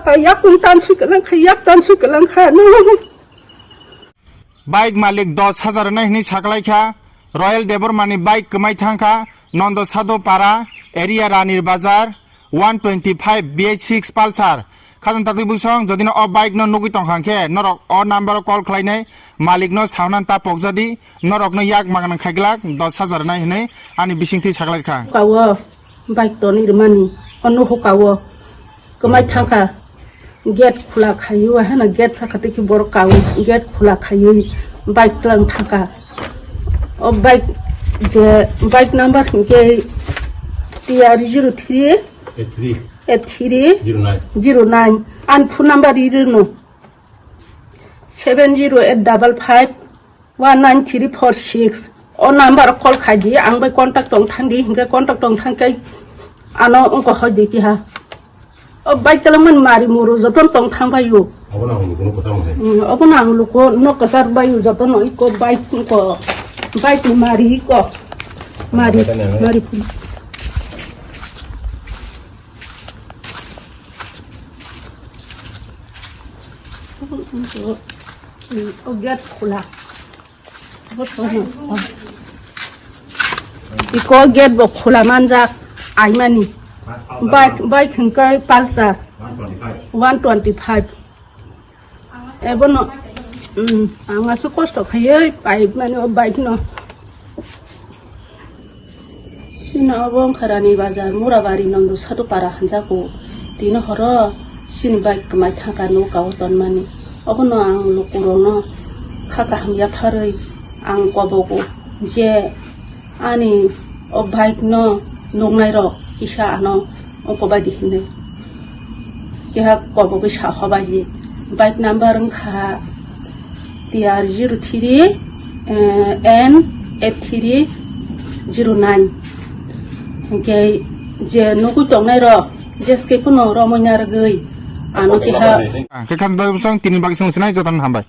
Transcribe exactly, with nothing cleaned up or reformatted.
Yakung tansu kalang kha, yak tansu kalang kha, no. Bike malik dos hajar nai hinwi saklai kha, Royal Debbarmani bike kwmai thang kha, Nondo Sadhu Para, area Ranir Bazar, one twenty five B H six Pulsar. Khajang tatwi bwsong, jodi no o bike no nugwi tong kha khe, norok o number o call khlai nai, malik no saunani ta pokjadi, norok no yak magana khai glak dos hajar nai hinwi ani bisingtwi saklai kha. Kawo. Bike toni rwmani, o nukhung kao kwmai thangkha, gate khula khaiwi, haino gate saka tei khe borok kao, gate khula khaiwi bike twlang thangkha. O bike je, bike number hinkhe T R zero three eight three eight three zero nine zero nine, ani phone number ri rwno, seven zero eight double five one nine three four six. O number o call khai di, ang bai contact tong thang di, hinkhe contact tong thang khe ano wngkha hoi di keha. O bike twlangmani mari muru jotono tong thang bai o. Obono ang lukuno kwchar mwnai. Hmm, obono ang lukuno kwchar bai o jotono, iko bike, iko bike ni mari, iko mari, mari phuru. O gate khula. Iko gate bo khula manjak aimani. Bike, bike hwnkhe Pulsar one twenty five. Ebono, um, ang aswk kosto khaiwi paimani o bike no. Chini obo wngkha Rani Bazar, Murabari, Nondu Satupara hinjago. Tini horo chini bike kwmai thangkha nukhao tonmani. Obono ang lukurokno kha kaham yapharwi ang kobogo je ani o bike no nuknairok kisa ano ongkobadi hinwi. Keha kobogwi sa hobaji. Bike number wngkha T R zero three, eh, N eight three zero nine. Hinkhe je nugwi tongnairok jeske phano romwi narwgwi ano keha. Khe khajang tini bagwi swng sinai jotono hambai.